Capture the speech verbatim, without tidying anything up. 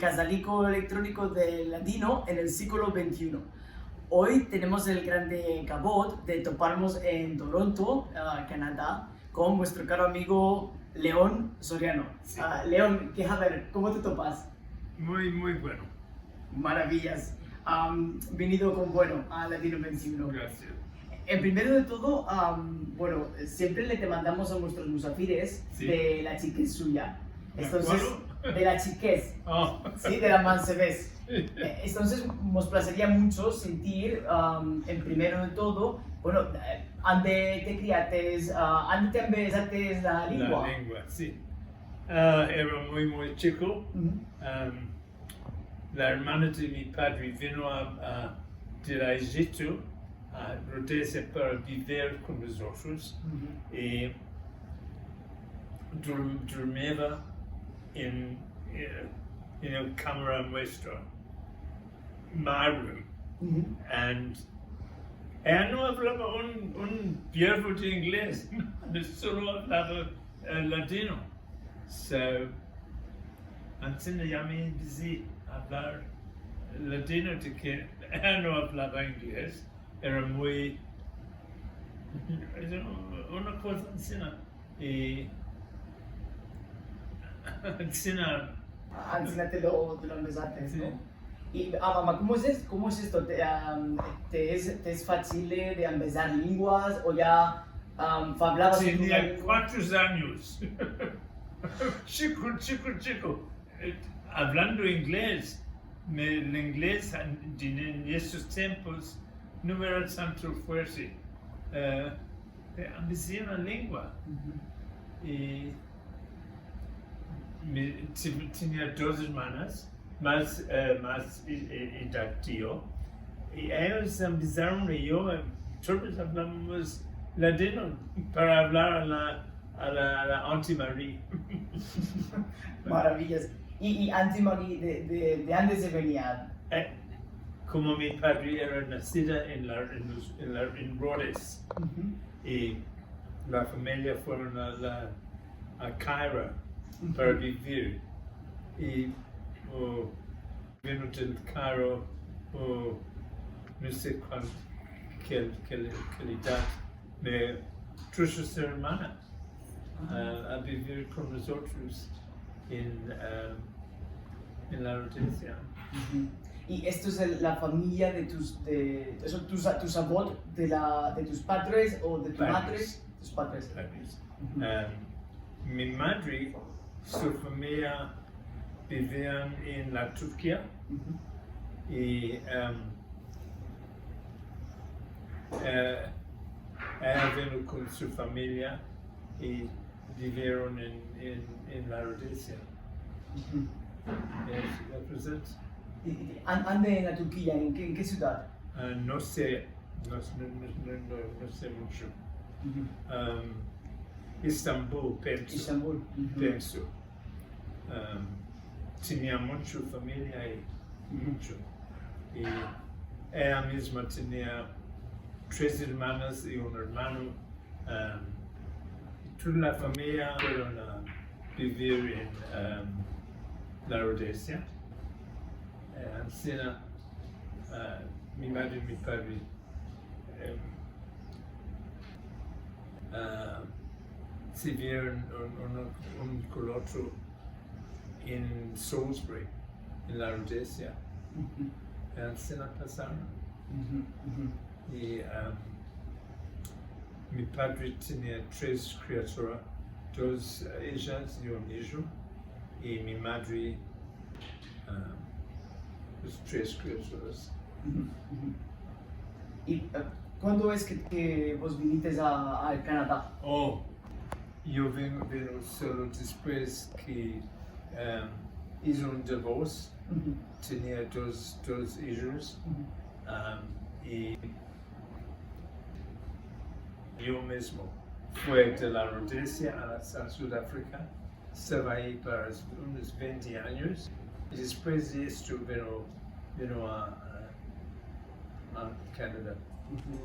Kazaliko elektroniko de ladino en el siglo vente i uno. Oy tenemos el grande kavod de toparmos en Toronto, ah, Kanada, kon vuestro karo amigo Leon Soriano. Si. Ah, Leon, ke haber, komo te topas? Muy, muy bueno. Maraviyas. Am, venido kon bueno a Ladino vente i uno. Grazias. En primero de todo, am, bueno, siempre le demandamos a vuestros musafires, si, de la chikez suya. De la kualo? Entonses, de la chikez. Ah. Si, de la mansevez. Si. Eh, entonses, mos plazeria muncho sentir, am, en primero de todo, bueno, eh, ande te kriates, ah, ande te ambezates la lengua. La lengua, si. Ah, era muy, muy chiko. Uhu. Am, la ermana de mi padre vino a, a, del Ejipto a Rodesia para biver kon mozotros. Uhu. I dur-, durmiva en, eh, en el kamara muestro, my room. Uhu. And eya no avlava un, un verbo de inglez, solo avlava, eh, ladino. So, ansina ya mi empizi a avlar ladino, de ke eya no avlava inglez, era muy, es una koza ansina, i ansina. Ansina te lo, te lo ambezates, si, no? I, ah, mama, komo es, komo es esto? Te, am, te es, te es fásil de ambezar lenguas o ya, am, avlavas en una lengua? Tenia kuatro anyos. Chiko, chiko, chiko. Eh, avlando inglez, me, el inglez en, en estos tiempos no era tanto fuerte. Eh, eh, ambezi una lengua. Uhu. I mi, te-, tenia dos ermanas, mas, eh, mas, eh, eh, edad ke yo. I eyas ambezaron i yo, eh, todos avlavamos ladino para avlar a la, a la, a la Auntie Marie. Maraviyas. I, i Auntie Marie, de, de, de ande se venia? Eh, komo mi padre era nasida en la, en los, en la, en Rodes. Uhu. I la famiya fueron a la, a Cairo, uhu, para bivir. I, o, vino del Cairo, o, no se kuan, ke, ke, ke edad, me trusho su ermana, a, a bivir kon mozotros en, em, en la Rodesia. Uhu. I esto es el, la famiya de tus, de, eso, tus a-, tus avot de la, de tus padres o de tu madre? Padres. Tus padres. Padres. Uhu. Em, mi madre, su famiya bivian en la Turkia. Uhu. I, em, eh, eya vino kon su famiya i bivieron en, en, en la Rodesia. Uhu. Yes, that was it. I, i, an-, ande en la Turkia, en ke, en ke sivdad? Ah, no se, no, no se muncho. Uhu. Em, Estambul, penso. Estambul. Uhu. Penso. Em, tenia muncho famiya i, uhu, muncho. I eya mizma tenia tres ermanas i un ermano. Em, i toda la famiya fueron a bivir en, em, la Rodesia. Eh, ansina, eh, mi madre i mi padre, em, eh, se vieron un, un, un kon el otro en Salisbury, en la Rodesia. Uhu. Ansina pasaron. Uhu, uhu. I, em, mi padre tenia tres kriaturas, dos, eh, ijas i un ijo, i mi madre, em, los tres kriaturas. Uhu, uhu. I, eh, kuando es ke, ke vos vinites a, a Kanada? O, yo vin-, vino solo despues ke, em, ize un divorce. Uhu. Tenia dos, dos ijos. Uhu. Em, i yo mizmo fui de la Rodesia a, a Sudafrika. Estava ayi para unos vente anyos. I despues de esto vino, vino a, a, a Kanada. Uhu.